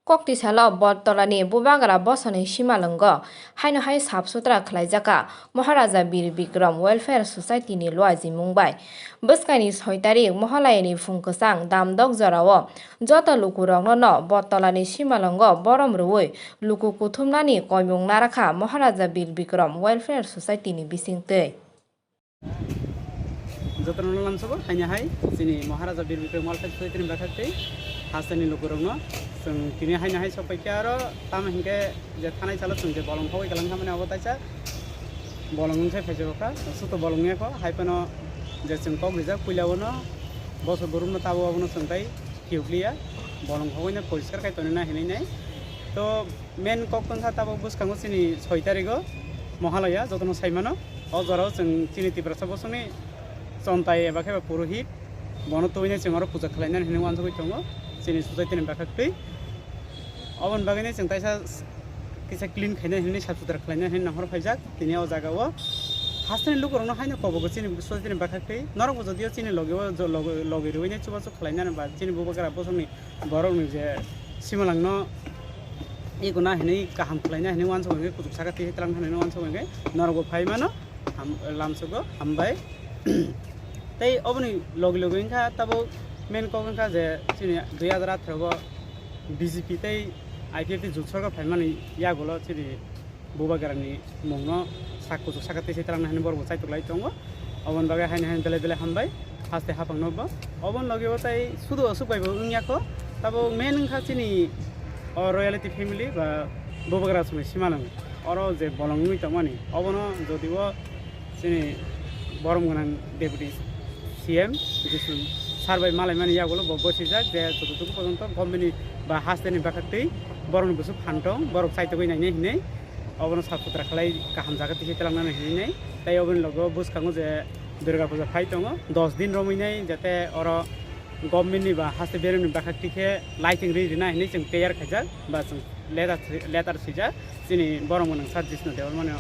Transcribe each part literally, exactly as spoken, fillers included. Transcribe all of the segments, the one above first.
Koktisalo Bottolani bubagra bosoni simalwngo haino hai sap sutra khlaijakha Maharaja Bir Bikram Welfare Society ni luajimung bai. Bwskangni soi tarik Mohalayani phung kwchang damdok jorao joto lukurokno no Bottolani simalwngo borom rwui luku kuthumnani koimung narakha Maharaja Bir Bikram Welfare Society ni bisingtwi. Jotono lamsogo haino hai chini Maharaja Bir Bikram Welfare Society ni bakhak tei hasteni lukurokno chwng tini haino hai sokpaikha aro tamo hinkhe je thanai salo chwng je bolong khogwi kwlangkha mani abo taisa bolong wngse phaisokha suto bolong wngya kho hai phano je chwng kok rijak puila bono bosor borokno tabo abono chwng tai phiyokliya bolong khogwino poriskar khai tonina hinwi nai to main kok wngkha tabuk bwskango chini soi tarigo Mohalaya jotono saimano. O jorao chwng chini Tiprasa bosongni chontai eba khe ba purohit bono tubui nai chwng oro puja khlainani hinwi uansugui tongo chini society ni bakhak twi. Oboni bagwi nai chwng taisa kisa clean khainani hinwi sap sutra khlainani hinwi nahor phaijak tini o jagao. Hasteni lukurokno haino kobogo chini society ni bakhak twi norokbo jodio chini logio jo-, logi logi rwui nai chubachu khlainani ba chini bubagra bosongni borokni je simalangno iko na hinwi kaham khlaina hinwi uansuk hwnkhe kuchuk saka twi twlang hinwi uansuk hwnkhe norokbo phai mano ham-, lamsugo hambai. Tei oboni logi logi wngkha tabuk main kok wngkha je chini dui hazar atharo o B J P tei I P F T jot sorkar phaimani yagulo chini bubagrani mungno sak kuchuk saka twi se twlang hinwi borokbo chaitok lai tongo. Oboni bagwi haino haino belai belai hambai haste haphangno bo. Oboni logi o tai sudu aswk bai bo wngya kho. Tabuk main wngkha chini o royalty family ba bubagra songni simalwng oro je bolong wngwi tongmani obono jodi o chini borom gwnang deputy C M Jisu sir bai malaimani yagulo bo bosijak je jototoku pojonto government ni ba hasteni bakhak twi borokni bwswk phan tong borok chaitogwi nainai hinwi. Obono sap sutra khlai kaham jaga tisi twlangnani hinwi nai. Tei oboni logo bwskango je Durga puja phai tongo, dos din romwi nai, jate oro government ni ba haste beremni bakhak tikhe lighting ri rina hinwi chwng teyar khaijak ba chwng letter, letter swijak chini borok mwnang sir Jisnu Debbarmani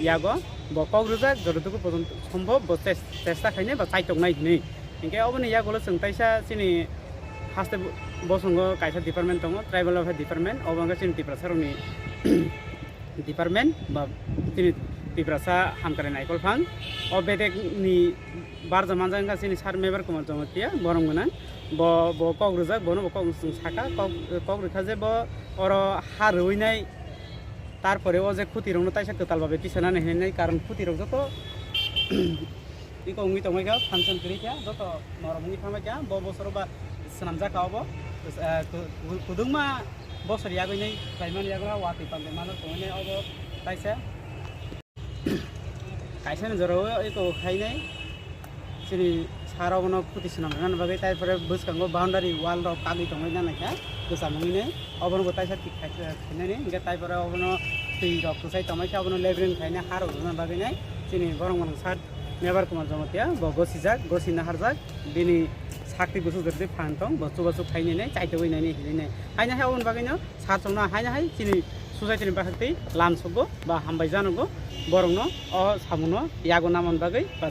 yago. Bo kok rwjak jototoku pojonto sombhob bo ches-, chesta khainai ba chaitoknai hinwi. Hinkhe oboni yagulo chwng taisa chini haste bo-, bosongo kaisa department tongo, tribal welfare department, obo wngkha chini Tiprasa rokni department ba chini Tiprasa hamkrai naikolphang. O bedekni barja manjak wngkha chini sir Mebar Kumar Jamatia, borom gwnang. Bo, bo kok rwjak, bono bo kok chwng saka, kok, kok rwkha je bo oro ha rwinai, tarpore o je khuti rokno taisa kwtal babe tisanani hinwi nai, karon khuti rok joto iko wngwi tongmai kha, function kwrwi kha, joto norok wngwi thamai kha, bo bosoro ba swnamjak kha obo. Eh, ku-, ku-, kudungma bosor yagwi nai khlaimani yagra watwi pandai mano tongwi nai obo taisa. Kaisa ni jora o iko khainai chini sir obono khuti swnam rwna bagwi, tai pore bwskango boundary wall rok kagwi tongwi nai kha kwcham wngwi nai, obono bo taisa thik khai-, khainani, hinkhe tai pore obono twi rok kwchai tongmai kha, obono leveling khaina ha rok rwna bagwi nai chini borok mwnang sir Mebar Kumar Jamatia bo gosijak, gosi naharjak, bini sakti bwswk jotoni phan tong, bo chubachu khainai nai, chaitogwi nai nai hinwi nai. Haino hai oboni bagwino sir chwngno haino hai chini society ni bakhak twi lam sokgo ba hambai janogo, borokno o samungno yago namani bagwi ba